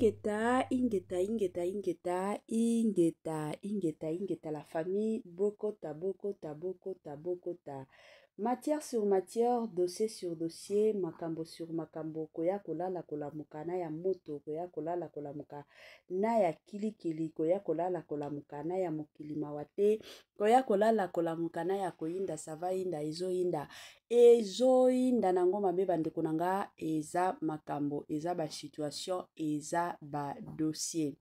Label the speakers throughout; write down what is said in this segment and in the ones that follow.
Speaker 1: Ingeta, ingeta, ingeta, ingeta, ingeta, ingeta, ingeta, la famille, bokota, bokota, bokota, bokota. Matière sur matière, dossier sur dossier, makambo sur makambo, koya kolala kolamuka na ya moto, koya kolala kolamuka na ya kilikili, koya kolala kolamuka na ya mokili mawa te, koya kolala kolamuka na ya koyinda sava yinda ezoyinda ezoyinda nango mabe bandeko na nga eza makambo eza ba situation eza ba dossier.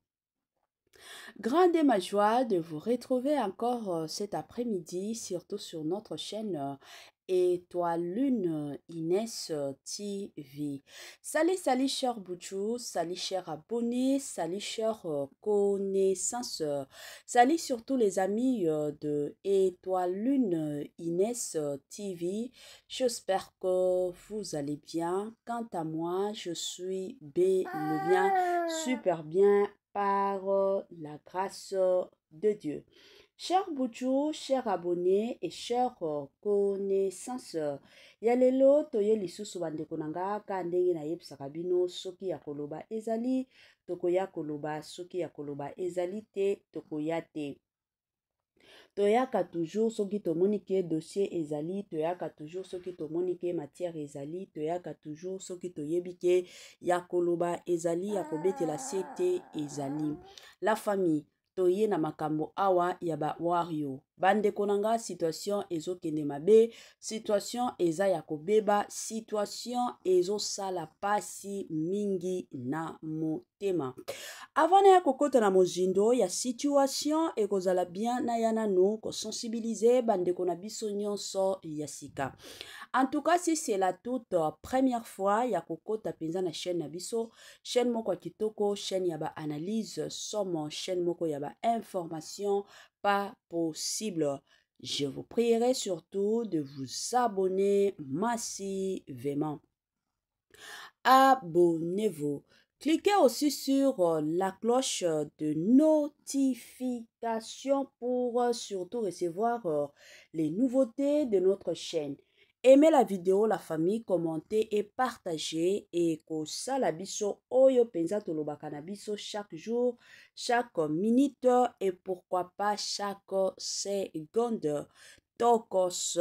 Speaker 1: Grande est ma joie de vous retrouver encore cet après-midi, surtout sur notre chaîne Étoile Lune Inès TV. Salut, salut, cher Bouchou, salut, cher abonné, salut, cher connaissance. Salut surtout les amis de Étoile Lune Inès TV. J'espère que vous allez bien. Quant à moi, je suis bel et bien, super bien par la grâce de Dieu. Cher Bouchou, cher abonné et cher connaissance, ya lelo toye lisusu bandeko na nga ka ndenge nayebisaka bino soki ya koloba ezali tokoya koloba, soki ya koloba ezali te tokoya te. Toyaka toujours soki tomoni ke dossier ezali, toyaka toujours soki tomoni ke matière ezali, toyaka toujours soki toyebi ke ya koloba ezali, ya kobetela se te ezali. La famille, toye na makambo awa ya ba wario. Bandeko na nga, situation ezokende mabe, situation eza ya kobeba, situation ezosala pasi mingi na motema. Avant na ya kokota na mozindo ya situation, ekozala bien na ya nanu kosensibiliser bandeko na biso nyonso ya sika. En tout cas, si c'est la toute première fois ya kokota mpenza na chaîne na biso, chaîne moko ya kitoko, chaîne ya ba analyse somo, chaîne moko ya ba information pas possible, je vous prierai surtout de vous abonner massivement. Abonnez-vous. Cliquez aussi sur la cloche de notification pour surtout recevoir les nouveautés de notre chaîne. Aimez la vidéo, la famille, commentez et partagez. Et kosala biso oyo penza tolobaka na biso chaque jour, chaque minute et pourquoi pas chaque seconde. Tokos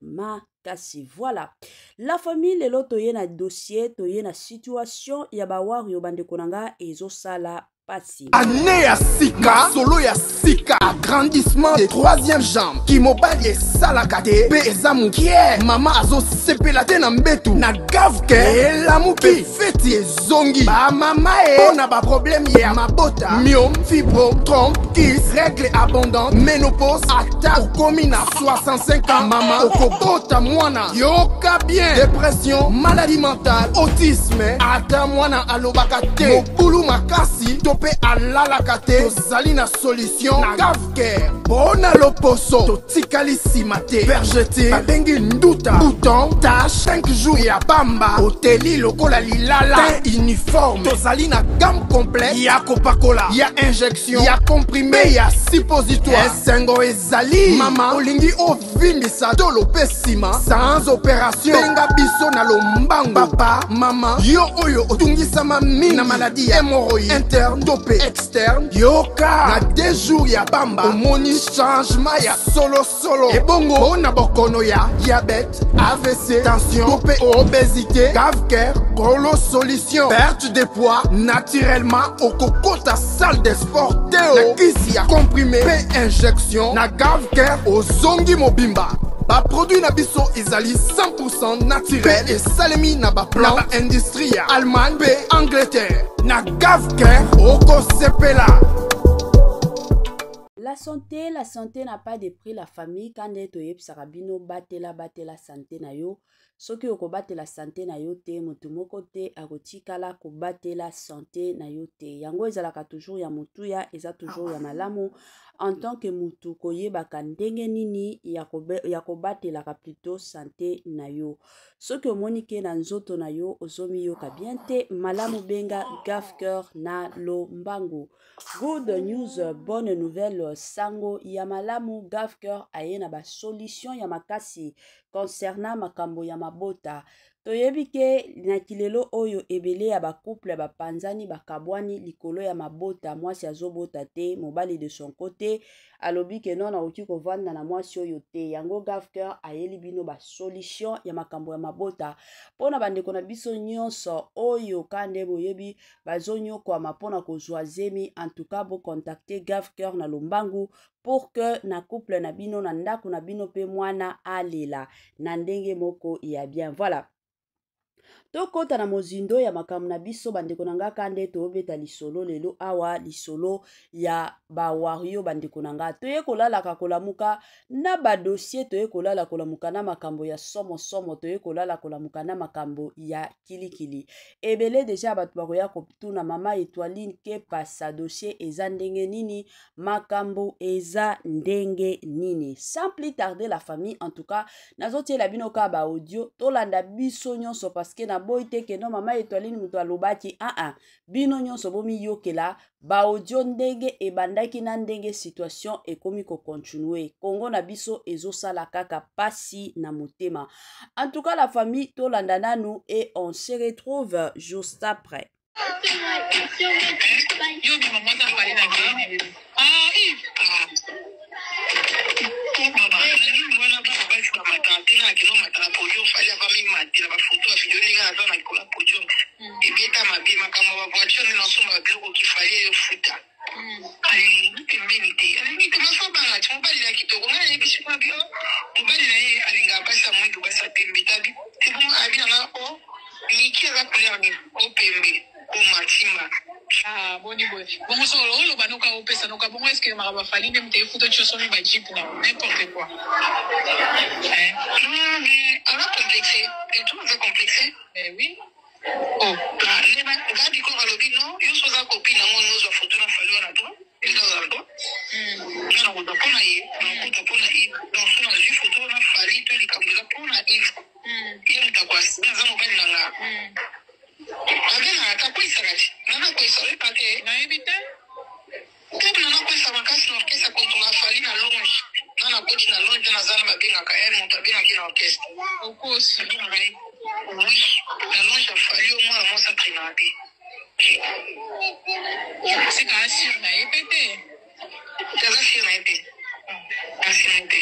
Speaker 1: makasi. Voilà. La famille, lelo toye na dossier, toye na situation ya ba wario bandeko na nga ezosala pasi.
Speaker 2: Année ya sika, solo ya sika, agrandissement de troisième jambe. Kimobali esalaka te, pe eza mokie. Mama azosepela te na mbetu. Na gavke, elamuki, feti ezongi. Ba mama e, pona ba problème ya mabota. Myome, fibrome, trompe, kyste, règle abondante, ménopause, ata okomi na 65 ans, mama okobota mwana. Yoka bien, dépression, maladie mentale, autisme, ata mwana alobaka te. Mobulu makasi, to pe alalaka te. Tozali na solution na Gavcare. Mpona loposo, totikali nsima te. Vergeture, babengi nduta, bouton, tache, 5 jours ya pamba, oteli lokola lilala, teint uniforme. Tozali na gamme complète ya kopakola, ya injection, ya comprimé, ya suppositoire. Esengo ezali, mama olingi ovimbisa tolo mpe nsima sans opération. Benga biso na lombango. Papa, mama, yo oyo otungisama mingi na maladie ya hémorroïde interne to mpe externe, yoka na 2 jours ya pamba omoni changement ya solosolo. Ebongo mpona bokono ya diabète, AVC, tension to mpe obésité, Gavcare kolo solution. Perte de poids naturellement, okokota salle de sport te na kisi ya comprimé mpe injection. Na Gavcare ozongi mobimba. Baproduit na biso ezali 100% naturel, esalemi na baplan na baindustrie ya Allemagne mpe Angleterre. Na Gavcare okosepela.
Speaker 1: La santé, la santé n'a pas de prix, la famille. Kande toyebisaka bino batela batela santé na yo. Soki okobatela santé na yo te, motu moko te akotikala kobatela santé na yo te. Yango ezalaka toujours ya motuya, eza toujours ya malamu en tant que mutu koyebaka ndenge nini ya kobatelaka plutôt santé na yo. Soki omoni ke na nzoto na yo ozomiyoka bien te, malamu benga Gavcare na lombangu. Good news, bonne nouvelle, sango ya malamu, Gavcare aye na ba solution ya makasi concernant makambo ya mabota. Toyebi ke na kilelo oyo ebele ya ba couple bapanzani bakabwani likolo ya mabota, mwasi azobota te, mobali de son côté alobi ke non, nakoki kovanda na mwasi oyo te. Yango Gave Cœur ayeli bino ba solution ya makambo ya mabota mpona bandeko na biso nyonso oyo ka nde boyebi bazonyokwama mpona kozwa zemi. En tout cas bocontacte Gave Cœur na lombangu pour que na couple na bino, na ndako na bino pe mwana alela na ndenge moko ya bien. Voilà, tokota na mozindo ya makambo na biso bandeko na nga, ka nde tobeta lisolo lelo awa, lisolo ya bawario. Bandeko na nga, toye kolalaka kolamuka na badossier, toye kolala kolamuka na makambo ya somosomo, toye kolala kolamuka na makambo ya kilikili ebele. Deja bato bakoya kotuna mama Etoiline kepasa dossier eza ndenge nini, makambo eza ndenge nini. Sans plus tarder, la famille, en tout cas nazotiela bino kaka baaudio, tolanda biso nyonso, parce que naboyi te keno mama Etoiline moto alobaki. Aa ah, bino nyonso bomiyokela baaudio ndenge ebandaki na ndenge situation ekomi kocontinue. Kongo na biso ezosala kaka pasi na motema. En tout cas, la famille, tolanda nanu et on se retrouve juste après.
Speaker 3: Yo bima mwasi afali na gene. Ah, Yves.
Speaker 4: Wana bana basi bamataka te na kino mataka podium. Fali ava mimatela bafoto ya video ndenge aza na likolo ya podium, ebeta mabe makambo ya bavoiture nde nasomba biloko kifali eyofuta. Alingi pembeni te, alingi te maso abanga ti mobali na kitoko. Ngai nayebisi kuna bio mobali na ye alingaka basi ya mwindu, basi ya pembe. Tabi ebongo abi nanga o miki aza couleur nini, o pembe o matimba.
Speaker 3: Ah, boni boye bongo solo oloba noka opesa noka bongo eske makambo afali nde moto efuta ti osomi bajeep na n'importe quoi.
Speaker 4: Eh? Non, mais aza complexe et tout, aza complexe.
Speaker 3: Mais oui. Oh.
Speaker 4: Nga dikor alobi non, yo so oza copine yango nozwa foto na Fali wana to eza ozala to nga na kozwa mpo na ye, nakota mpo na Yves. Donc so nazwi foto na Fali to likambo eza mpo na Yves, ye moto akoasime aza mobali na nga. Abengaka te, akweyisaka te, nana akweyisa oyeba te.
Speaker 3: Nayebi te.
Speaker 4: Te, nana akweyisa makasi na orchestre kontonga Fali na longe. Nga nakoti na longe, naza na babengaka ye moto abengaki na orchestre.
Speaker 3: Okosi.
Speaker 4: Abengaka ye, oui, na longe ya Fali. Yo mwana mwasi atrenaka te.
Speaker 3: Sika asure na ye mpe te.
Speaker 4: Aza sire na ye te, asire na ye te.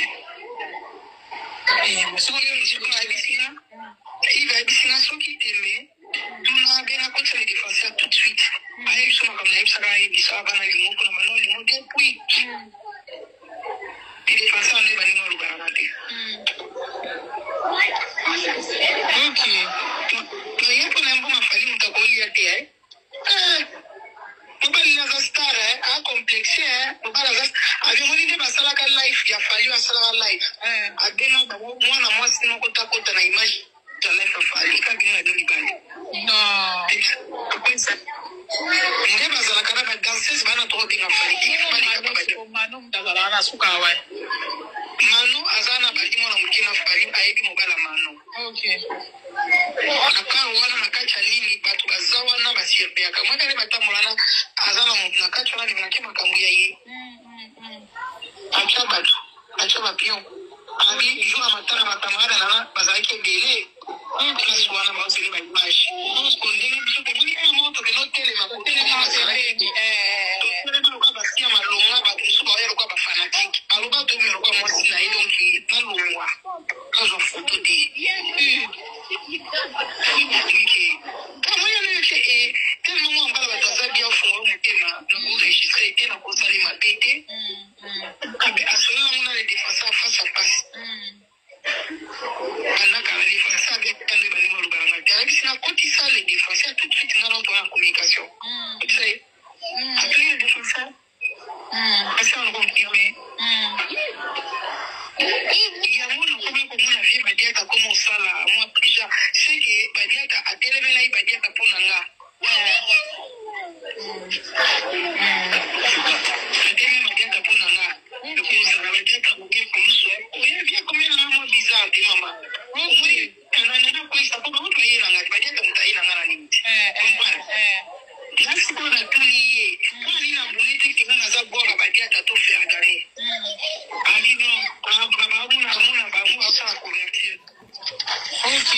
Speaker 3: Soki
Speaker 4: ayebisinga, Ive ayebisinga soki tembe tuna benga kotisa le défenseur tout de suite, ayebiso makambo nayebisaka, ayebisa bana lingo mpona bana lingo depuis le défenseur nde balingi olobanaka te.
Speaker 3: Ok.
Speaker 4: Ye mpona mbongo afali moto akolia te. Mobali aza star, acomplexe. Mobali aza abimoni nde basalaka life ya Fali, asalaka life, abenga bango mwana mwasi moko takota na image ya life ya Fali kabino na bino mibale.
Speaker 3: Non.
Speaker 4: Nde bazalaka na badanseuse bana to babenga Fali te.
Speaker 3: Mano moto azalaka na suka wa.
Speaker 4: Mano aza na bali mwana moke na Fali, ayebi mobala Mano.
Speaker 3: Ok.
Speaker 4: Na kar wana na kati ya nini, bato baza wana basirpeyaka mwaka nde batambolana, aza na moto na kati wana alingaki makambo ya ye, atya bato, atya bapion abi jour ya matanga, bacamarade nanga bazalaki ebele place wana, baoseli baimage kondenge biso tomoni un moko tokende otelema kotelema totelema lokola basi ya malonga, bato mosusu baoya lokola bafanatike, aloba tomi lokola mwasi na ye, donc nalongwa nazwa foto te. Omoyano te tellement mwa mbala bato aza bien, ofungola motema nakoenregistre te, nakosala mabe te. Asolola ngo na le défenseur face à face. Bandaka le défenseur abetande baninga olobaka te, ayebisi nakotisa le défenseur tout de suite, nga naotoa na communication otisa ye, atuni le défenseur asi wana confirme yango. Nakomi komona vie Badiata koma osala mwa déjà seke Badiata atelemelai Badiata mpo na nga atelemi Badiata mpo na nga ekozala Badiata moke kolusu oyebi akomela nga mwa bizarre te. Mama omoni nakwesa mpo bango bayelanga te, Badiata moto ayelanga na nini te, comprendre? Nga sikoyo natuni ye mpona nini aboni te kenga naza bwaka Badiata to Fergane abi non, baamona amona bango asala couverture.
Speaker 3: Ok.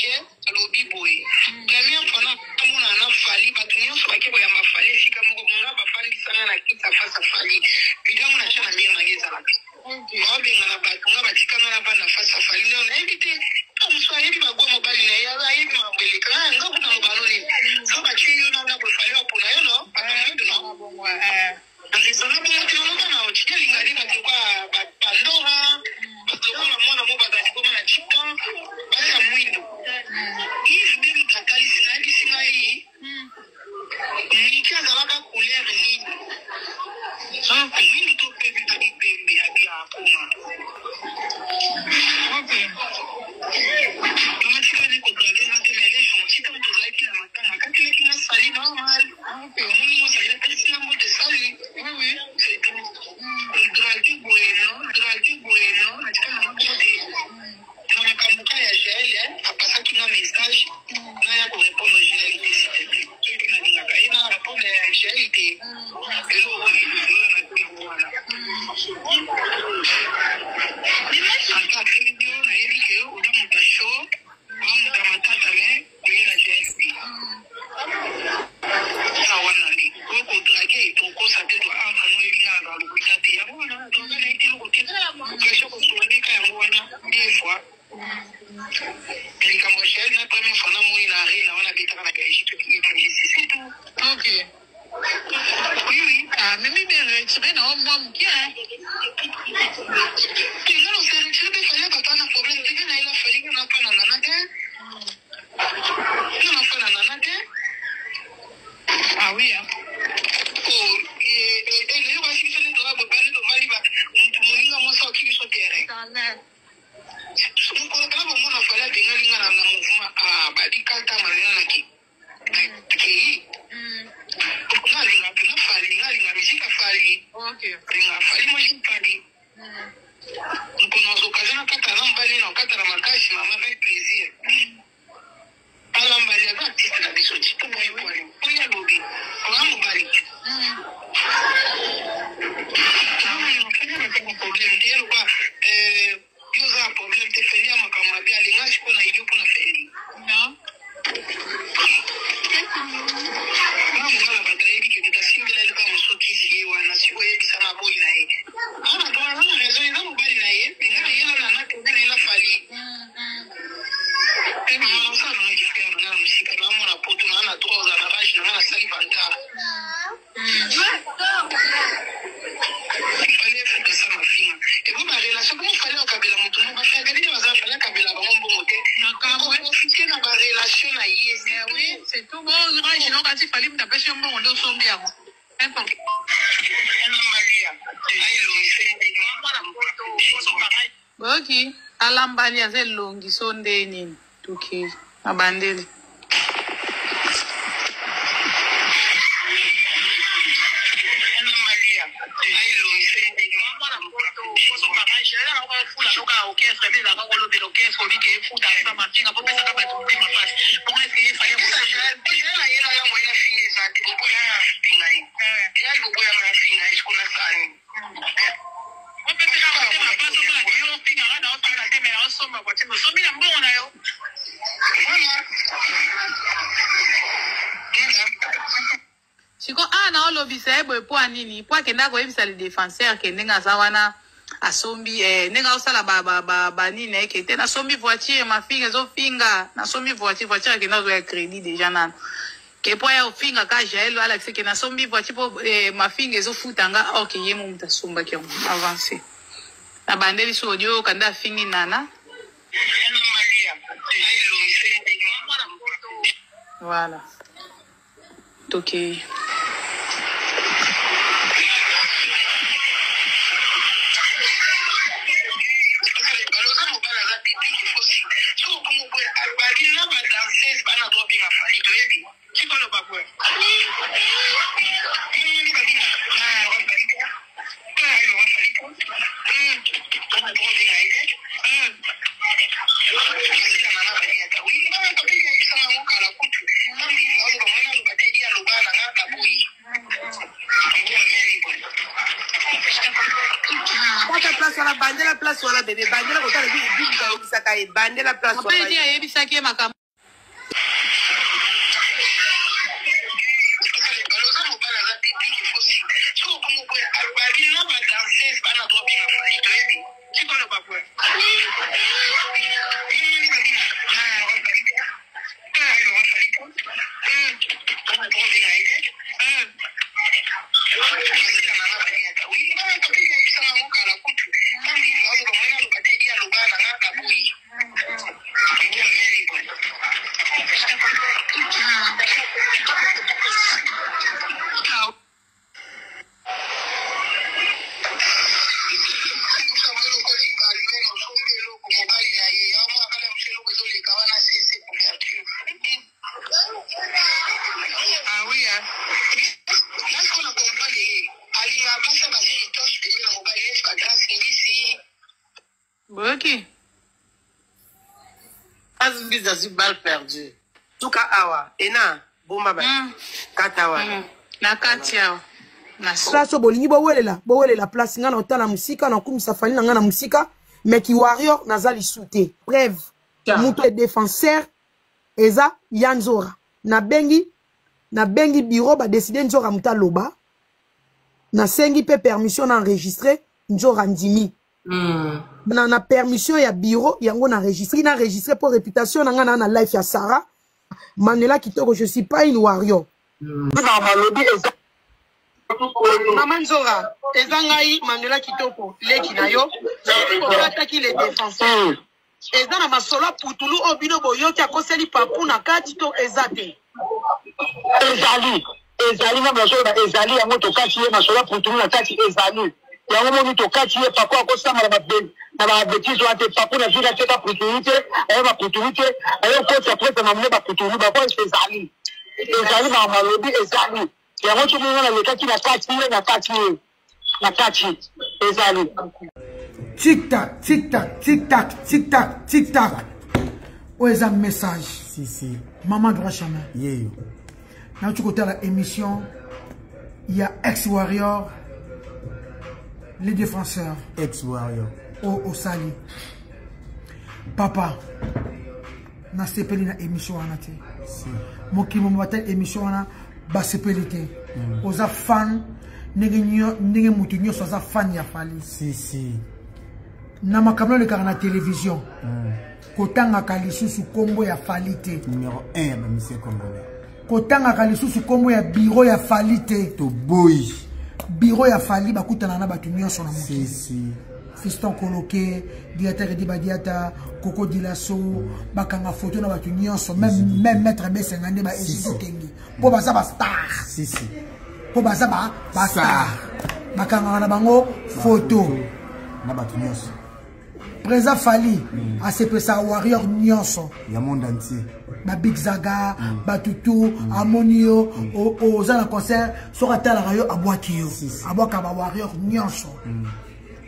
Speaker 4: Alobi boye, première fois namonana na Fally, bato nyonso bake koyamba Fally esika moko, nga bafandisanga na kiti ya face ya Fally. Video yango natya na mire nanga ezalaka baobengana bato, nga batikanga na bana face ya Fally. Non, nayebi te, ntango mosusu ayebi bagwa mobali na ye, ayebi makambo eleka. Nga kuta loba no nini, so batie yo na nga boye, Fally apona yo no bato moyindo no raisonna bongo te. Naloba na otiki alingani bato lokola Pandora, bato lokola mwana mo bazali koma na titan, basi ya mwindo. Yves nde moto atalisi, nayebisi ngai Niki azalaka couleur nini, mwindu to pembe? Abi pembe, abi akoma tomatikali kodrague te, mais elle est gentille. Ntango tozalaki na matanga, katelaki na sali normal, omoni mosali apesi na mbote, sali, c'est tout. Kodrague boye non, drague boye non, natikali na moko te na makambo ka ya Jael. Apasaki nga message, naya korépondre Jael te, s'il te plaît. Soki nalingaka ye, na répondre ya Jael te. Eloko oyo na ntango wana, ata abengi yo, nayebi ke oza moto ya show, oza moto ya matata, mais koyela Jael te. Eza wana nde oyo kodraguer, tokosa te, to entre no, oyebi nga na lokuta te. Yango wana toza na ye te, eloko te, occasion kosololeka yango wana deux fois. Likambo ya Jael, na première fois namoni na arena wana, abetaka na Belgique, c'est tout.
Speaker 3: Ok.
Speaker 4: Oui.
Speaker 3: Ah, mimi bien retiré na mwa moke, hein.
Speaker 4: Déjà on s'est retiré mpe Fally bata na problème te. Nde nayela Fally, nga na pa na nana te, nga na pa na nana te.
Speaker 3: Ah oui, hein.
Speaker 4: Nayo basi biso nde toza bobali, tobali mutu moninga mwasi aoki biso terrain. Mokolo kaka bomona Fally abengani nga na mouvement, badikata malela naki kei. Nga alinga mpena Fally, nga alinga musique ya Fally. Alinga Fally, moi j'aime Fally. Mokolo nazwa occasion nakata na mobali, na okata na makasi, mama, avec plaisir. Alambali aza artiste na biso ti to boye pwale oyo alobi oza mobali, problème te. Ye lokwa yo oza na problème te. Fally ya makambo mabe alinga sikoyo na yo mpona Fally.
Speaker 3: Non.
Speaker 4: Na mobala, bato ayebi ke moto asimbela ye kaka mosusu kisi ye wana. Sikoyo oyebisanga boyi na ye ana to aza na raison, eza mobali na ye, mais nga nayela na na te, nga nayela Fally. Mama, osala nanga kifere na nga na mosika, naamona poto naa na droit ozala na rage na nga, nasali vantard. Fally efuta sa mafinga ebo barelation. Komo Fally akabela motu mo bafageli nde baza, Fally akabela bango mbongo te, akoprofite na barelation na ye.
Speaker 3: Eh oui, c'est tout. Bon, rage no kati Fally mutu apesi yo mbongo nde osombi yango. N'importe.
Speaker 4: Malia ailongise.
Speaker 3: Boyoki alambali aza elongi so nde nini, toke na bandeli.
Speaker 4: Malia ailongise. Jael ayelanga moya finga eza te, boboyanga finga ye, eyali boboyanga na finga ye sikoyo nasala nini?
Speaker 3: Opesaka motema mpasi, omonaka yo ofingaka na ofinga te, mais osomba voiture, osombi na mbongo na yo.
Speaker 4: Voilà.
Speaker 3: Siko awa na olobisa ye boye mpo ya nini? Mpo akendaka koyebisa le défenseur ke ndenge aza wana asombi, ndenge aosala banini na ye ke te, nasombi voiture, mafinga ezofinga, nasombi voiture. Voiture akenda ozwa ya crédit déjà nano, ke mpo aya ofinga ka Jael, alakisa ke nasombi voiture mpo mafinga ezofuta nga. Ok, ye mo moto asombaki yango avance na bandeli so audio oyoka nde afingi nana.
Speaker 4: Malia ailongise.
Speaker 3: Voilà, tokei.
Speaker 4: Oza mobali, aza public, fosi so okomoboya abali na badanseuse bana to benga Fally, toyebi tikoloba boye.
Speaker 5: Kaka place wana, bandela place wana, bebe, bandela kotala bibi, ayebisaka ye bandela place
Speaker 3: Mpe
Speaker 5: wana.
Speaker 3: Ayebisaki ye makambo. Boyoki?
Speaker 5: Azbis azwi balle perdue. Suka awa ena bomba ba mm. kata wana mm.
Speaker 3: Na kati awa
Speaker 6: place oyo bolingi bowelela bowelela place ngai na otala mosika na okumisa fali na ngai na mosika mais ki warrior naza lisu te preuve moto ya défenseur eza ya nzora nabengi nabengi bureau badeside nzora moto aloba nasengi mpe permission na enregistre nzora ndimi mm. na, na permission ya bureau yango na enregistre na enregistre mpo réputation na ngai na na life ya Sarah Manuela Kitoko je suis pas une warrior mm. Mama Nzora eza ngai Manuela Kitoko leki na yo okataki les défenseurs mm. Eza na masolo ya putulu oyo bino boyoki akoseli papu na kati to eza te?
Speaker 4: Ezali ezali nga nazoloba ezali yango tokati ye masolo ya putulu na kati ezali yango moni tokati ye papu akosama na na ba betise wana te papu na vila teka putulu te aye ba putulu te aye okota prete na mone ba putulu ba voice ezali ezali ba malobi ezali yango soki nga nalekaki na kati ye na kati ye na kati ezali
Speaker 7: tic tac tic tac tic tac tic tac tic tac oyo eza message
Speaker 8: si si
Speaker 7: maman droit chemin
Speaker 8: yeyo
Speaker 7: nauti kotala émission ya ex warrior les défenseurs
Speaker 8: ex warrior
Speaker 7: oyo osali papa nasepeli na émission wana te
Speaker 8: si.
Speaker 7: mokili momo batali émission wana basepeli te mm. oza fan ndenge ndenge moto nyonso aza fan ya fali
Speaker 8: si, si.
Speaker 7: na makambo olekaka na télévision mm. kotangaka lisusu nkombo ya fali te
Speaker 8: numero 1 ya bamisie congolais
Speaker 7: kotangaka lisusu nkombo ya biro ya fali te
Speaker 8: toboyi
Speaker 7: biro ya fali bakutana na bato nyonso na mokili
Speaker 8: si, si.
Speaker 7: Fiston Koloke, directeur Edi Badiata, Coco Dilaso, bakanga photo na bato nyonso, même même maître Bessenga nde ba Egide Kengi. Po baza ba star.
Speaker 8: Si si.
Speaker 7: Po baza ba ba star. Bakangaka na bango photo.
Speaker 8: Na bato nyonso.
Speaker 7: Président Fally mm. asepesa warrior nyonso
Speaker 8: ya monde entier
Speaker 7: ba big zaga mm. batutu mm. amoni yo mm. oza na concert soki atalaka yo abwaki yo
Speaker 8: si, si.
Speaker 7: abwaka ba warrior nyonso mm.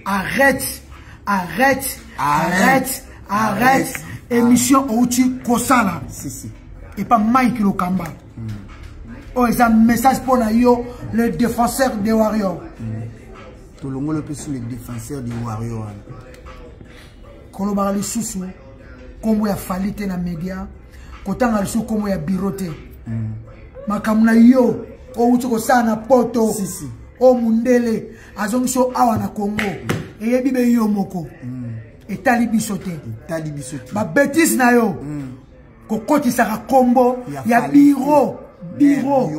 Speaker 7: arrête arrête arrête arrête émission outi kosala
Speaker 8: si, si.
Speaker 7: epa mike lokamba mm. oyo eza message mpo na yo le défenseur des warriors
Speaker 8: mm. tolongoli mpe sur le défenseur des warriors wana
Speaker 7: kolobaka lisusu nkombo ya fali te na media kotanga lisusu nkombo ya biro te mm. makambo na yo outi kosala na poto
Speaker 8: si, si.
Speaker 7: oyo mundele azongisi yo awa na congo eyebi be yo moko mm. etali biso te
Speaker 8: etali biso te
Speaker 7: babetise na yo mm. kokotisaka nkombo ya, ya biro biro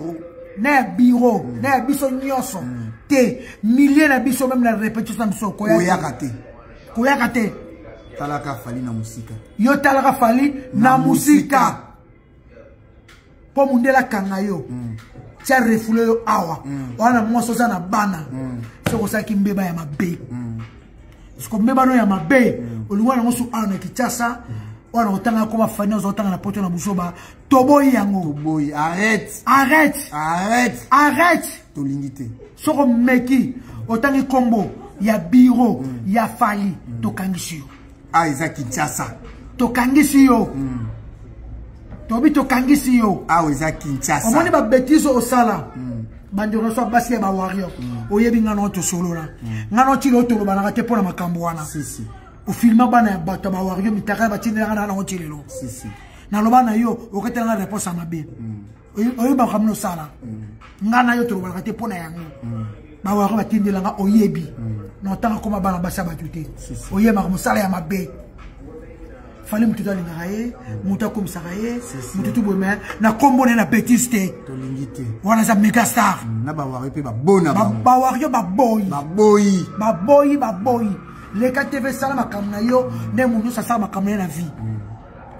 Speaker 7: na ya biro mm. na ya biso nyonso mm. te milie na biso meme na repetition na biso
Speaker 8: koyaka te
Speaker 7: koyaka te
Speaker 8: talaka fali na mosika
Speaker 7: yo talaka fali na mosika mpo mundele akanga yo mm. tia refule yo awa mm. wana mwasi oza na bana mm. soki osalaki mbeba ya mabe mm. siko mbeba no ya mabe mm. olingi wana yango su awa na kinshasa mm. wana kotanga koma fani oza kotanga na poto na buzoba toboyi yango
Speaker 8: toboyi arrête
Speaker 7: arrête
Speaker 8: arrête
Speaker 7: arrête
Speaker 8: tolingi te
Speaker 7: soki omeki otangi nkombo ya biro mm. ya fali mm. tokangisi yo
Speaker 8: ah eza kinshasa
Speaker 7: tokangisi yo mm. tobi tokangisi yo
Speaker 8: awa eza kinshasa
Speaker 7: omoni babetise osala mm. bandeko nyonso basi ya bawario mm. oyebi nga nao tosolola mm. nga nao tilo tolobanaka te mpo na makambo wana
Speaker 8: si, si.
Speaker 7: ofilma bana ya bato ya bawario mitaka batindelaka na nango ti lelo
Speaker 8: si, si.
Speaker 7: naloba na yo oketelanga réponse ya mabe mm. oyebi makambo nosala mm. nga na yo tolobanaka te mpo na yango mm. Bawaro batindelanga oyebi. Na otanga koma bana basi ya bato te. Oyebaka mosala ya mabe. Fally motu to alingaka ye, motu akomisaka ye, motu tu boye mais na kombo na ye na bêtise te.
Speaker 8: Tolingi te.
Speaker 7: Wana eza mega star.
Speaker 8: Na bawario mpe babona bango.
Speaker 7: Bawario baboyi.
Speaker 8: Baboyi.
Speaker 7: Baboyi baboyi. Leka TV sala makambo na yo nde motu nyonso asala makambo na ye na vie.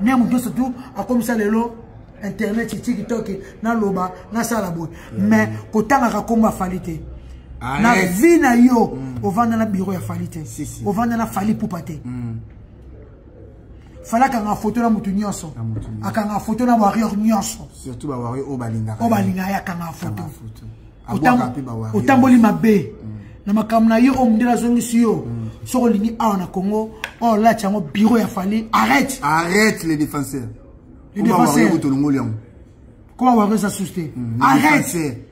Speaker 7: Nde motu nyonso tu akomisa lelo internet tiktok naloba nasala boye mais kotangaka kombo ya Fally te. Na vie na yo ovanda na bureau ya Fally te. Ovanda na Fally Ipupa te. Fally akanga photo na motu nyonso. Akanga photo na warrior nyonso.
Speaker 8: Surtout ba warrior oyo balingaka.
Speaker 7: Oyo balingaka ye akanga photo. Otamboli mabe. Na makambo na yo oyo mondele azongisi yo. Soki olingi awa na Congo, oyo olati yango bureau ya Fally, arrête.
Speaker 8: Arrête les défenseurs.
Speaker 7: Les défenseurs. Comment warrior ça suste? Arrête.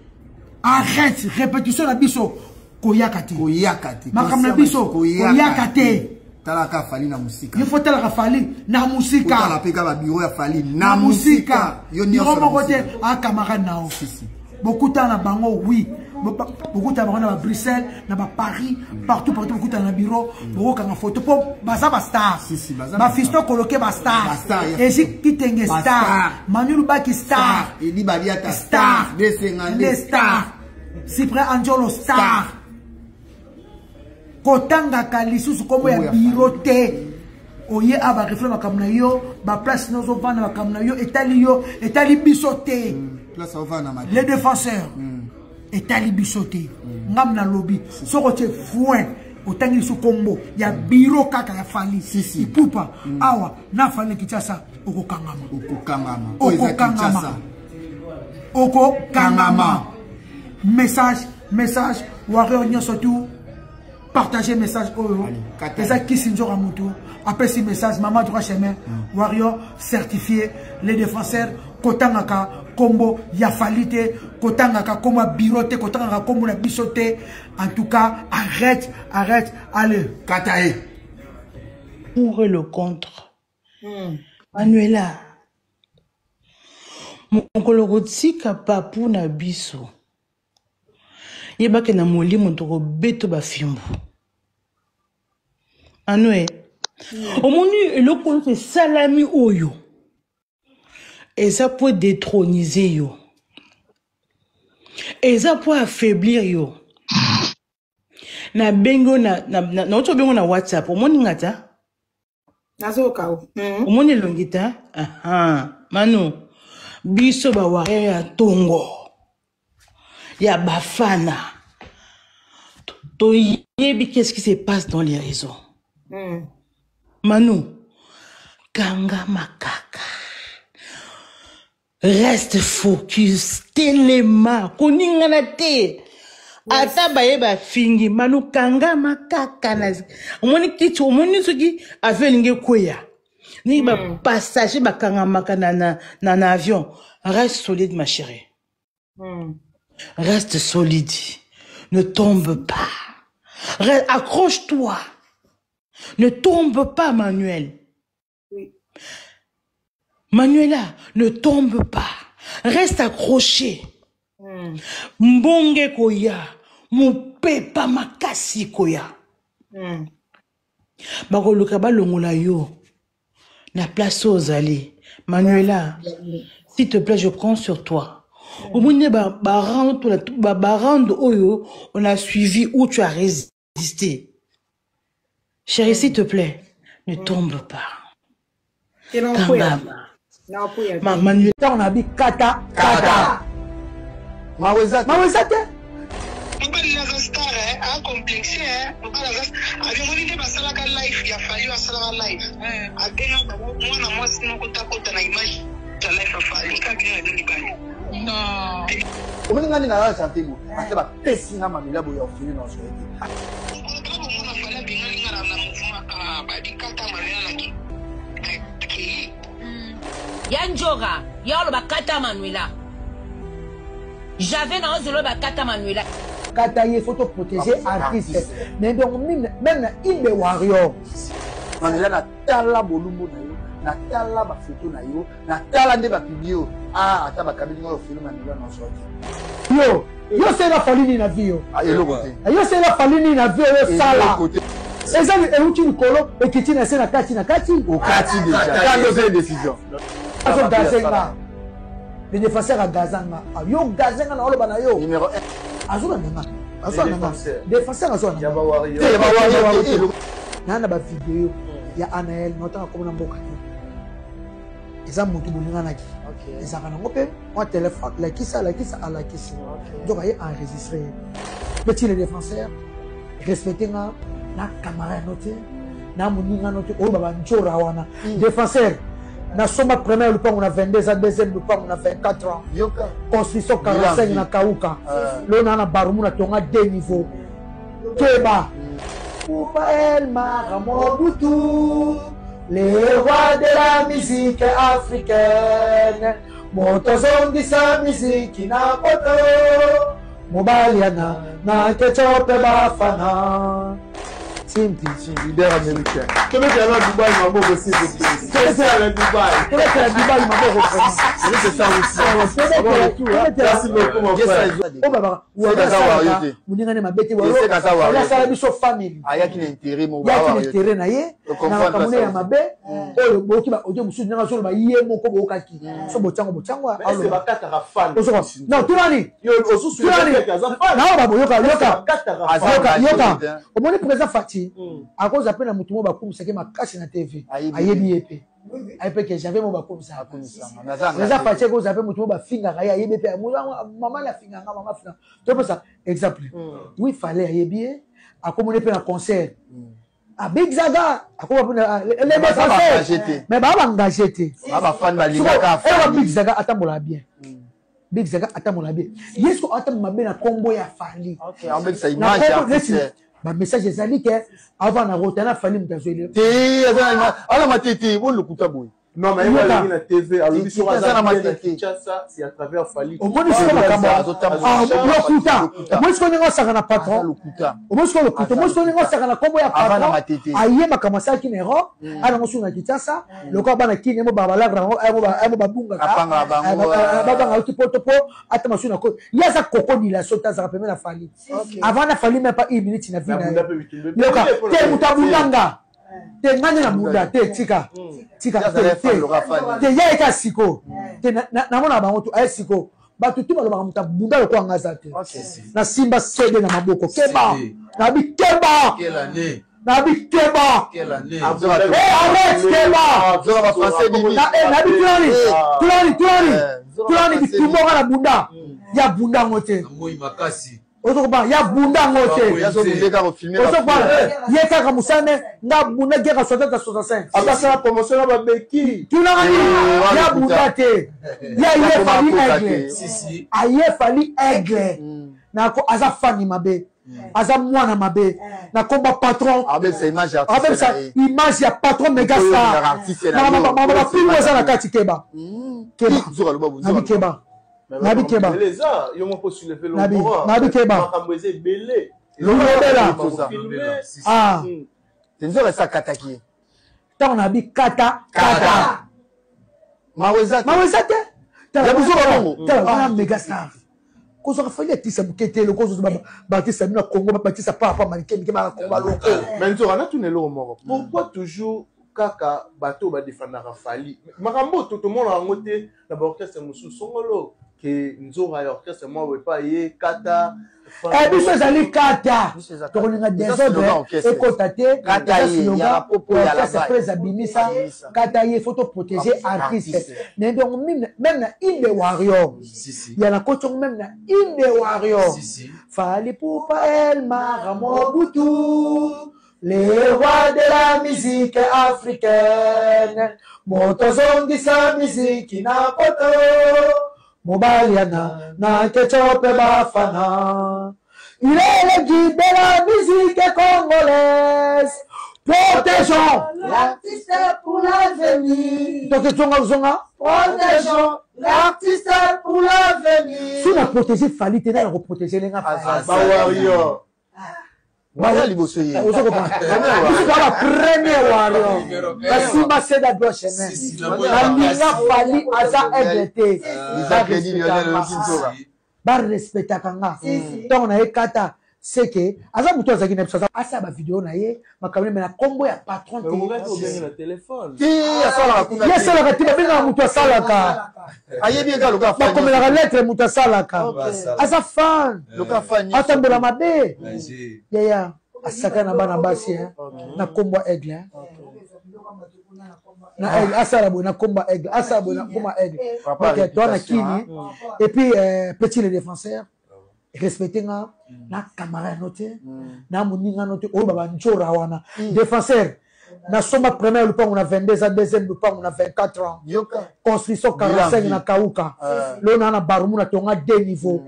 Speaker 7: Arrête, répétition na biso koyaka te.
Speaker 8: Koyaka te.
Speaker 7: Makambo na biso koyaka te.
Speaker 8: Talaka Fally na musika.
Speaker 7: Il faut talaka Fally na musika.
Speaker 8: Otala pe ka ba bureau ya Fally na musika.
Speaker 7: Yo nyonso moko te a camarade na o. Bokuta na bango oui. Bokuta bango na ba Bruxelles, na ba Paris, partout partout bokuta na bureau, bokanga photo po baza ba star. Ba fisto coloqué ba star. Egypte Kitenge star. Manu Lubaki star.
Speaker 8: Edi Badiata
Speaker 7: star.
Speaker 8: Desengande
Speaker 7: star. Cyprien Anjolo star. Kotangaka lisusu kombo ya bureau te. Oye a ba reflet makambo na yo, ba place na ozovanda makambo na yo, etali yo, etali biso te.
Speaker 8: Place ovanda ma.
Speaker 7: Les défenseurs. Etali biso te. Ngam na lobby, soko te foin otangi biso kombo ya bureau kaka ya Fally. Ipupa awa na Fally Kinshasa okokangama.
Speaker 8: Okokangama.
Speaker 7: Okokangama. Okokangama. Message, message, warrior nyonso tout. Partager message oyo. Eza kisi nzoka mutu. Apesi message maman droit chemin. Warrior certifié les défenseurs kotangaka kombo ya Fally te, kotangaka kombo ya bureau te, kotangaka kombo na biso te. En tout cas, arrête, arrête, allez.
Speaker 8: Katae.
Speaker 9: Pour et le contre. Manuela. Mokolo kotika papu na biso. Yebake na molimo tokobeto bafimbu. Anwe. Omoni eloko nyonso esalami oyo. Eza po détroniser yo. Eza po affaiblir yo. Na bengo na na na na oto bengo na WhatsApp. Omoni ngata?
Speaker 6: Nazoka o.
Speaker 9: Omoni elongi ta? Aha. Manu, biso ba warrior ya tongo. Ya bafana. Toyebi qu'est-ce qui se passe dans les réseaux. Manu, kanga makaka. Reste focus, telema, koningana te. Ata baye bafingi, Manu kanga makaka na omoni kiti, omoni soki avion elingi ekweya. Ndenge ba passager bakangamaka na, na, na, na avion. Reste solide ma chérie. Reste solide. Ne tombe pas. Accroche-toi. Ne tombe pas, Manuel.
Speaker 6: Oui.
Speaker 9: Manuela, ne tombe pas. Reste accroché. Mbonge koya, mupepa makasi koya. Bakoluka balongola yo na place ozali. Manuela, s'il te plaît, je compte sur toi. Au moins, ba, ba round, ba, ba round oyo, on a suivi où tu as résisté. Chérie, s'il te plaît, ne tombe pas. Kangama. Ma Manuela.
Speaker 7: On a dit kata, kata.
Speaker 8: Maweza te.
Speaker 7: Maweza te.
Speaker 4: Mobali aza star, hein, a complexe, hein. Mobali aza abimoni nde basalaka life ya Fally, asalaka life. Abenga bango mwana mwasi moko takota na image ya life ya Fally, kaka bino na bino mibali.
Speaker 3: Non.
Speaker 8: Omoni nga nde naza chanter boye. Parce que bapesi nga Manuela boye ya ofele na osolo te.
Speaker 4: Mokolo kaka bomona Fally abengani nga na mouvement, ah, babikata Manuela na ki. Akei.
Speaker 10: Ya Njora, ya oloba kata Manuela. J'avais na ozolo ba kata Manuela.
Speaker 7: Kata ye faut protéger artiste. Mais donc même na Imbe Warrior.
Speaker 8: Manuela na tala bolumbu na yo, na tala ba photo na yo, na tala nde ba publier yo. Ah, ata ba kabeli nga ofele Manuela na osolo te.
Speaker 7: Yo yo sela Fally nini na vie yo?
Speaker 8: Ah, eloko te.
Speaker 7: Yo sela Fally nini na vie yo sala? Eza euti likolo ekiti na se na kati na kati.
Speaker 8: Okati déjà. Quand ozali décision.
Speaker 7: Azo gaze nga. Le défenseur a gaza nga. Ah, yo gaze nga na oloba na yo.
Speaker 8: Numéro 1.
Speaker 7: Azolanda nga. Azolanda nga. Défenseur azolanda nga.
Speaker 8: Te, ba warrior te.
Speaker 7: Na na ba vidéo ya Anaël na otanga komona mboka te. Eza motu bolinganaki. Ezalaka nango mpe mwa telefone lakisa lakisa alakisi. Donc aye enregistré. Petit le défenseur respecte nga na camarade no te na moninga no te oyo baba njora wana défenseur nasomba première lupango na 22 ans, deuxième lupango na 24 ans, construction 45 na kauka lelo naa na barumu na tonga deux niveau. Keba Poupa El Mara Mobutu, les rois de la musique africaine, moto azongisa miziki na poto, mobali yana na kechope bafana. Timpi.
Speaker 8: Leader américain. Tobetela na Dubaï maboko, s'il vous plaît. Tobetela na Dubaï.
Speaker 7: Tobetela Dubaï maboko.
Speaker 8: C'est ça aussi. Merci beaucoup mon frère.
Speaker 7: Oyo babaka moninga ne mabe te, asala biso famille.
Speaker 8: Ayaki na intérêt
Speaker 7: moko. Yaki na intérêt na ye na makambo ne ya mabe oyo boyoki ba audio mosusu ndenge azoloba ye moko boyokaki so botyango botyango. Non, tunani tunani naoba boyoka yoka yoka yoka. Omoni président Fati akoza mpe na motu moko bakumisaki makasi na TV, ayebi ye mpe, ayebi mpe ke Janvier moko bakumisaka. Président Fati akoza mpe motu moko bafingaka ye, ayebi mpe mama na afingaka, mama afingaka. Topesa exemple, oui, fallait ayebi ye, akomoni mpe na concert Big Zaga akoma mpe les défenseurs, mais baa baengage te. Big Zaga atambolaka bien, Big Zaga atambola bien, ye soki atambola mabe na nkombo ya Fally, bamessage ezali ke avant na rota na Fally moto azweli
Speaker 8: te ala matete bolokuta boye.
Speaker 11: Non, mais il a na TV, alobi soki aza na Kinshasa, c'est à travers Fally.
Speaker 7: Omoni sikoyo makambo lokuta, omoni sikoyo ndenge osaka na patron, omoni sikoyo lokuta, omoni sikoyo ndenge osaka na nkombo ya patron. Aye makambo asalaki na Europe, anango suku na Kinshasa lokola bana kini mo babalaka yango mo babungaka babanga auti poto po ata masuku na ko ye aza koko dilaso te, azalaka pembe na Fally avant na Fally même pas une minute na vie na ye. Yoka te, moto abundanga te, nga nde na bunda te, tika tika te te, ya eka siko te, namona bango tu aye siko bato tu balobaka moto abunda lokola nga aza te. Nasimba CD na maboko, keba nabi, keba nabi, keba arrête, keba nabi, tulani tulani tulani tulani bitumboka na bunda ya bunda yango te, ozokoba ya bunda yango te, ozokobana ye kaka mosane nga bunda geka 60 65.
Speaker 11: Akasala promotion na babeki.
Speaker 7: Tunaka nini ya bunda te, ya ye Fally aigle, aye Fally aigle nako aza fani mabe, aza mwana mabe na komba patron,
Speaker 8: abebisa
Speaker 7: image ya patron megastar, bapingo eza na kati. Keba keba nabi, keba nabi, keba nabi nabi, keba lobela.
Speaker 8: Nzoka esi akataki ye.
Speaker 7: Ntango nabi kata kata.
Speaker 8: Mawa eza te.
Speaker 7: Mawa eza te.
Speaker 8: Ya biso babongo.
Speaker 7: Tala wana megastar kozwaka Fally atisa moke te, loko ozozwa baartiste bino ya Congo, batisa papa manike mike baka baloko.
Speaker 11: Mais nzoka natuna eloko moko: pourquoi toujours kaka bato oyo badefendaka Fally? Makambo oyo tomona yango te na baorchestre mosusu songolo ke nzoka ya orchestre moko epa ye kata.
Speaker 7: Biso ezali kata, tokolinga désordre ekota te. Orchestre prese abimisa kata ye, faut toprotéger artiste. Mais donc même na inde warrior ya na koti yango, même na inde warrior, Fally Ipupa El Mara Mobutu, les rois de la musique africaine, moto azongisa miziki na poto, mobali yana na kechope bafana, il est le guide de la musique congolaise, protégeons
Speaker 12: l'artiste pour l'avenir.
Speaker 7: Donc zonga zonga.
Speaker 12: Protégeons l'artiste pour l'avenir.
Speaker 7: So na protéger Fally te, na ya koprotéger ndenge.
Speaker 11: Bawarrior.
Speaker 8: Baya liboso ye.
Speaker 7: Ozo comprendre, biso toza ba premier warrior, basimba seda droit chemin, nalinga Fally aza aigle te.
Speaker 8: Eza crédit Lionel oyoki nzoka.
Speaker 7: Barespectaka nga. Ntango na ye kata seke aza moto azalaki na biso, asala bavideo na ye makambo me na nkombo ya patron te. Ye asalaka te, babengaka moto asalaka, bakomelaka lettre moto asalaka, aza fan, atambola mabe yaya, asaka na bana basi na nkombo ya Aigle na Aigle, asala boye na nkombo ya Aigle, asala boye na nkombo ya Aigle. Ok, toa na kini. Et puis petit le défenseur, respecte nga na camarade no te, na moninga no te oyo babanjora wana. Défenseur, nasomba première lupango na 22 ans, deuxième lupango na 24 ans, construction 45 na kauka lelo naa na barumu na tonga deux niveau.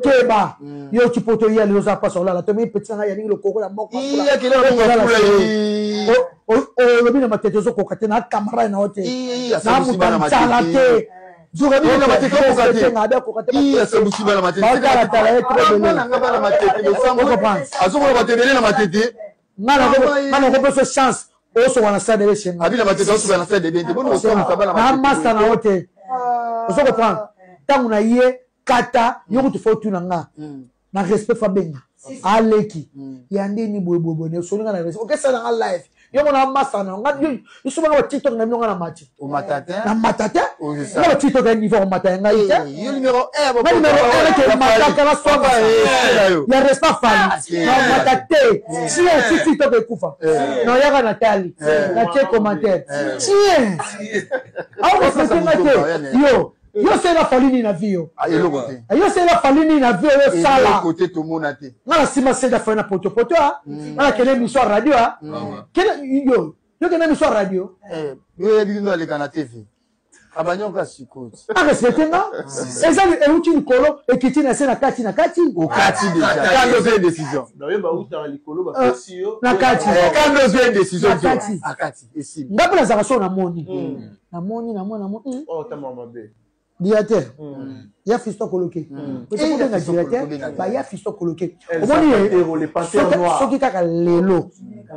Speaker 7: Keba yo ti poto ya lelo oza mpasi olala to mi petit na ngai yaningi lokoko ya moko olobi na matete ozokoka te na camarade na yo te, na moto nzala te. Batalatala ye.
Speaker 8: Azomona bato ebele na matete.
Speaker 7: Nga nakopesa chance osoka na stade esenga na masta na yo te, ozo comprendre? Ntango na ye kata yo kutu fo otuna nga na respect, fa benga aleki ya ndeni boyeboyeboye na osoli nga na respect, okesala nga live yo mona masta na nga yo sobanga ba TikTok na bino, nga na mati na mata te, nga ba TikTok ya niveau komata ya ngai te.
Speaker 8: Yo numéro 1.
Speaker 7: Nga numéro 1 ke mataka na swanga ya respect Fali na mata te. Tien, si TikTok ekufa na oyaka na tali na tie commentaire, tien, aorespecte nga te. Yo yo sela Fali nini na vie yo?
Speaker 8: Eloko te.
Speaker 7: Yo sela Fali nini na vie oyo sala?
Speaker 8: Eloko te, tomona te.
Speaker 7: Nga na nsima sela Fali na potopoto a nga nakende émission ya radio a kende yo, yo kende émission ya radio.
Speaker 8: Yo oyebi bino aleka na TV abanyoka sikoyo.
Speaker 7: Arespecte nga, eza euti likolo ekiti na se na kati na kati.
Speaker 8: Okati déjà kando ozwi décision.
Speaker 7: Na kati.
Speaker 8: Kando ozwi décision.
Speaker 7: Na kati.
Speaker 8: Akati esili.
Speaker 7: Nga mpe nazalaka so namoni namoni namoni namoni directeur ya Fiston Koloke, obenga directeur baya Fiston Koloke, omoni ye soki kaka lelo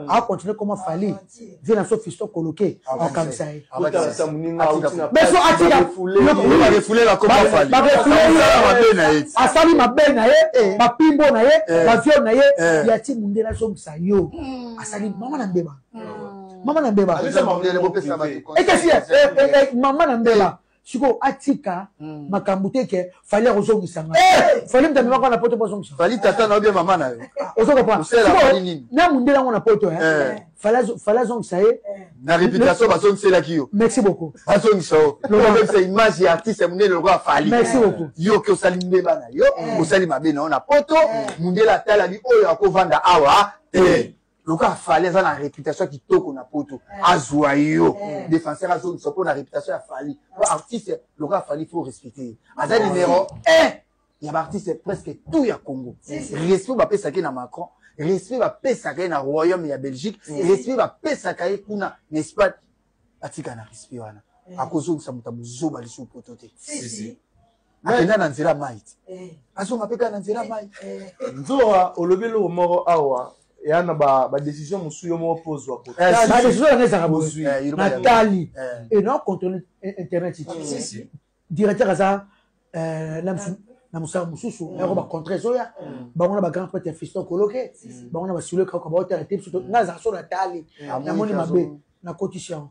Speaker 7: akontinue koma Fali vie na so Fiston Koloke akangisa ye, mais so atika asali mabe na ye, bapimbo na ye, baviole na ye, ya ti mundele azongisa yo, asali mama na mbeba, mama na mbeba ekesi mama na mbeba. Sikoyo atika makambo te ke Fali akozongisa nga. Fali moto amemaka na poto mpo azongisa.
Speaker 8: Fali tata na yo bien mama na yo?
Speaker 7: Ozo comprendre? Na mundele yango na poto, Fali azongisa ye.
Speaker 8: Na réputation bazongiselaki yo.
Speaker 7: Merci beaucoup.
Speaker 8: Bazongisa yo, bazongisa image ya artiste ya mondele lokola Fali.
Speaker 7: Merci beaucoup.
Speaker 8: Yo ke osali mbeba na yo, osali mabe na yo na poto, mondele atalali oyo akovanda awa te. Lokola Fali aza na réputation ya kitoko na poto, azwa yo défenseur, azongisa mpo na réputation ya Fali. Po artiste lokola Fali, faut respecter ye, aza numéro 1 ya baartiste presque tout ya Congo. Respect bapesaki na Macron, respect bapesaka ye na royaume ya Belgique, respect bapesaka ye kuna na Espagne, atika na respect wana, akozongisa moto ya bozoba lisusu poto te. Akenda na nzela mai te, azonga mpe kaka na nzela mai.
Speaker 11: Nzoa olobi eloko moko awa ya na badécision mosusu yo moko mpo ozwa.
Speaker 7: Badécision yango ezalaka boye, natali e na contrôle internet ti directeur aza na mosala mosusu yako bacontre ezoya bango na bagrand prêtre ya Fiston Koloke, bango na basilo kaka baotala te. Biso nga azala so natali, namoni mabe, nakotisi yango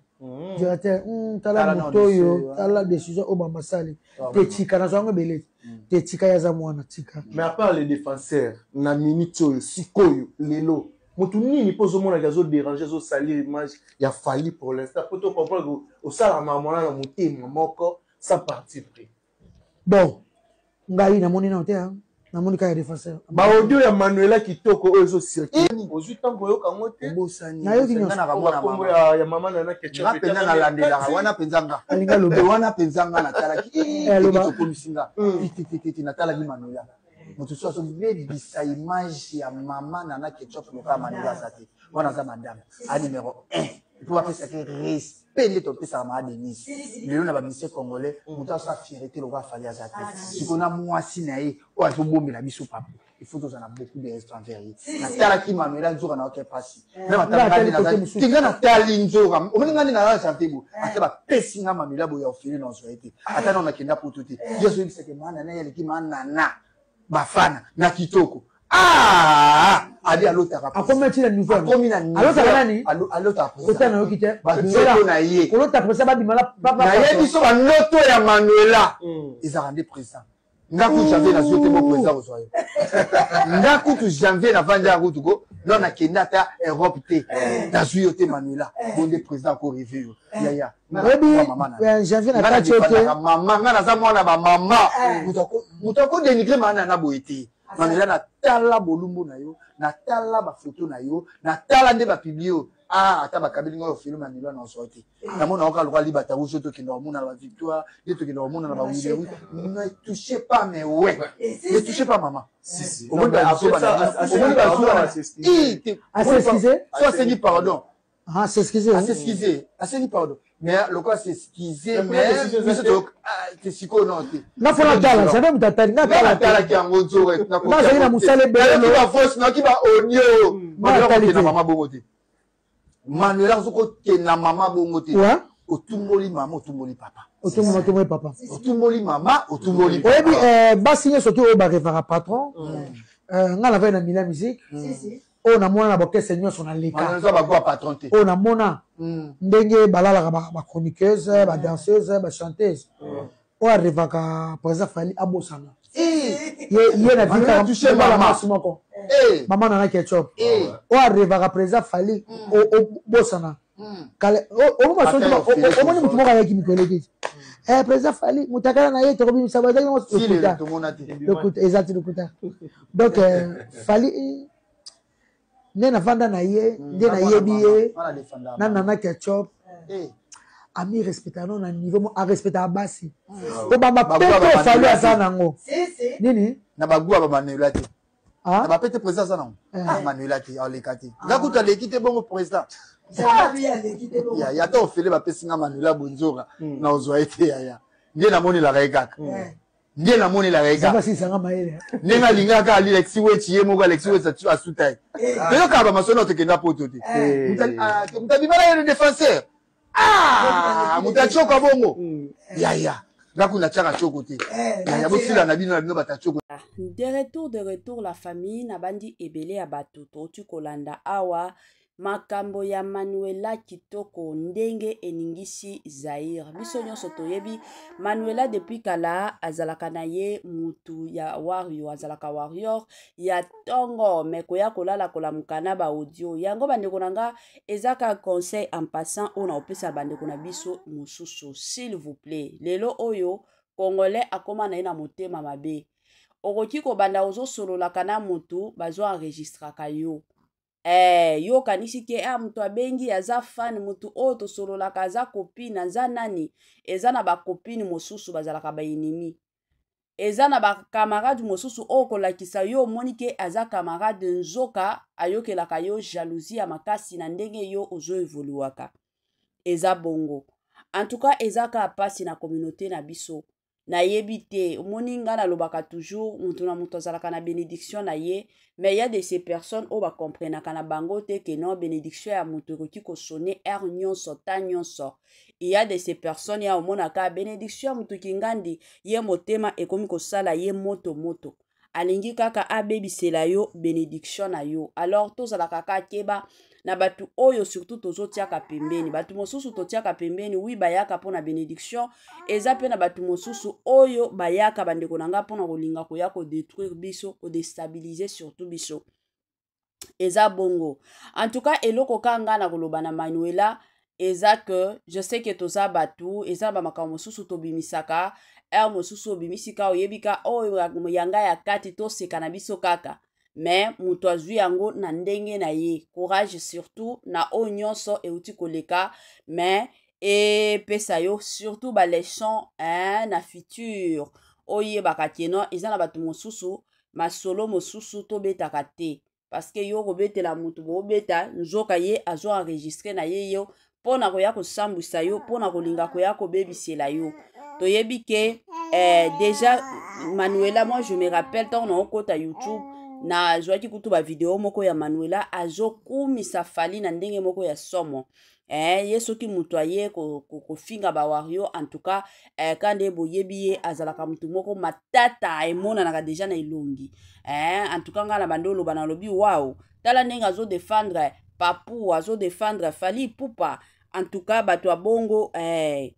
Speaker 7: directeur, tala moto oyo, tala décision oyo bamasali te, tika nazwa yango ebele te, tika ye aza mwana, tika.
Speaker 11: Mais à part les défenseurs na minute oyo sikoyo lelo, motu nini mpo ozomonaki azoderange, azosalir image ya Fali pour l'instant, po to comprendre osalaka makambo wana na motema moko sans parti pris?
Speaker 7: Bon, ngai namoni nano te, namoni kaka défenseur.
Speaker 11: Baaudio ya Manuela Kitoko oyo ezocircule, ozwi ntango oyoka yango te?
Speaker 7: Nayoki nyonso.
Speaker 11: Ya mama Nana.
Speaker 8: Nga mpenza nalandelaka wana mpenza, nga
Speaker 7: alinga loba
Speaker 8: wana mpenza, nga natalaki tokomisi nga titititi, natalaki Manuela. Moto so azobebisa image ya mama Nana Ketchup lokola Manuela aza te wana, aza madame a numéro 1. Mpo bapesaka respect nde topesaka maa Denise. Lelo na bamusicien congolais, moto aza fierté lokola Fally aza te. Sikoyo na mwasi na ye oyo azobombela biso papa, il faut tozala na beaucoup de respect envers ye. Natalaki Manuela nzoka na oke mpasi tinga, natali nzoka, omoni nga nde naza janvier bo, ata bapesi nga Manuela boye ya ofele na ozwa ye te, ata nao nakenda poto te. Ye azoyebisake maa nana ye aleki maa nana bafana na kitoko. Ah, abi alotaka,
Speaker 7: akomi ti na niveau,
Speaker 8: akomi na
Speaker 7: niveau, alotaka nani?
Speaker 8: Alotaka
Speaker 7: kota na yoki te.
Speaker 8: Bandoto na ye,
Speaker 7: kolota président babima
Speaker 8: na nayebi so bandoto ya Manuela ezalaka nde président. Nga kutu janvier nazwi te, bo président kozwa yo. Nga kutu janvier navandi ya kutu ko non, nakende ata Europe te, nazwi yo te Manuela, bo nde président akorêver yo yaya.
Speaker 7: Oyebi janvier na kati yo te.
Speaker 8: Mama, nga naza mwana bamama, moto akodénigrer maa nana boye te. Manuela, natala bolumbu na yo, natala bafoto na yo, natala nde bapublier yo. Ah, ata bakabeli ngai ofelo, Manuela, na ozwa te. Namona oka lokola libata rouge, tokenda komona na bavictoire nde tokenda komona na bawilewi. Ne touchez pas mes ouais, ne touchez pas mama. Omoni bazuwa, so asengi pardon.
Speaker 7: Ah, s'excuser.
Speaker 8: Ah, s'excuser, asengi pardon, mais lokola s'excuser, mais biso te sikoyo non te.
Speaker 7: Nga fo natala jamais moto atali nga.
Speaker 8: Natalaki yango nzoro.
Speaker 7: Nazali na mosala
Speaker 8: ebele, ba voice, nayoki ba audio. Manuela mama bongo te, Manuela soki okenda mama bongo te, otumboli mama, otumboli papa.
Speaker 7: Otumboli papa.
Speaker 8: Otumboli mama, otumboli.
Speaker 7: Oyebi basi nyonso te oyo barêvaka patron. Nga navai na mila musique oyo namona na baorchestre nyonso naleka, oyo namona ndenge balalaka bachroniqueuse, badanseuse, bachanteuse, oyo arêvaka président Fally abosana ye na vikabala mwasi moko, mama nana ketchup, oyo arêvaka président Fally obosana. Omoni motu moko ayaki mikolo eleki, président Fally motakala na ye tokobimisa, bazaki lokuta, eza ti lokuta. Donc Fally nde navanda na ye, nde nayebi ye na nana ketchup, ami respectaka no na niveau mo arespectaka basi obamba pete. Fally aza nango nini?
Speaker 8: Na baguwa bamanuela te, na bapete président aza nango manuela te, aleka te. Nga kutu aleki te bongo président yaya, ta ofele bapesi nga Manuela bonzoka na ozwa ye te yaya. Nde namonelaka ye kaka, nde namonelaka ye kaka ndenge alingaka Alexi Weti ye moko. Alexi Weti asuta ye, toyokaka bamasolo, tokenda poto te, moto abimala ye le défenseur, moto atioka bongo yaya. Nga kuna tiaka tioko te yaya, bosila na bino na bino bata tioko.
Speaker 1: De retour, de retour la famille. Nabandi ebele ya bato touti kolanda awa makambo ya Manuela Kitoko ndenge eningisi Zaire. Biso nyonso toyebi Manuela depuis kala azalaka na ye mutu ya warrior, azalaka warrior ya ntongo, me koya kolala kolamuka na baaudio yango. Bandeko na nga, eza kaka conseil en passant oyo na kopesa bandeko na biso mosusu, s'il vous plaît. Lelo oyo congolais akóma na ye na motema mabe. Okoki kobanda ozosololaka na motu, bazo enregistraka yo. Yo okanisi ke ah, moto abengi aza fan, motu oyo tosololaka aza copine, aza nani. Eza na bacopine mosusu bazalaka baennemi, eza na bacamarade mosusu oyo kolakisa yo omoni ke aza camarade, nzoka ayokelaka yo jalousie ya makasi na ndenge yo ozoévoluaka. Eza bongo. En tout cas eza kaka mpasi na communauté na biso. Nayebi te, omoni nga nalobaka toujours, moto na moto azalaka na bénédiction na ye, mais ya de ces personnes oyo bacomprenaka na bango te ke non, bénédiction ya moto ekoki kosonner heure nyonso, ta nyonso. Ya de ces personnes ya omonaka bénédiction ya moto kingandi ye, motema ekomi kosala ye moto moto, alingi kaka abebisela yo bénédiction na yo. Alors tozalaka kaka keba na bato oyo surtout tozotiaka pembeni. Bato mosusu totiaka pembeni, wi, bayaka mpona bénédiction. Eza mpe na bato mosusu oyo bayaka, bandeko na nga, mpona kolinga koya kodétruire biso, kodéstabiliser surtout biso. Eza bongo. En tout cas eloko ka nga na koloba na Manuela eza que je sais que toza bato, eza na bamakambo mosusu tobimisaka heure mosusu, obimisi ka oyebi ka oyo yanga ya kati, toseka na biso kaka, mais moto azwi yango na ndenge na ye. Courage surtout na oyo nyonso euti koleka, mais epesa yo surtout baleçon, hein, na futur oyebaka ke non, eza na bato mosusu, masolo mosusu tobetaka te, parce que yo kobetela motu, boobeta, nzoka ye azo enregistrer na ye yo. mpo na koya kosambwisa yo, mpo na kolinga koya kobebisela yo. Toyebi ke eh, déjà Manuela, moi je me rappelle ntango naokota YouTube, nazwaki kutu bavideo moko ya Manuela azokumisa Fally na ndenge moko ya somo. Eh, ye soki moto aye kofinga ko, ko bawario, en tout cas eh, ka nde boyebi ye azalaka moto moko matata, emonanaka deja na elongi. Eh, en tout cas ngai na bandi oloba, nalobi wow, tala ndenge azodefendre Papu, azodefendre Fally Ipupa. En tout cas bato ya bongo eh,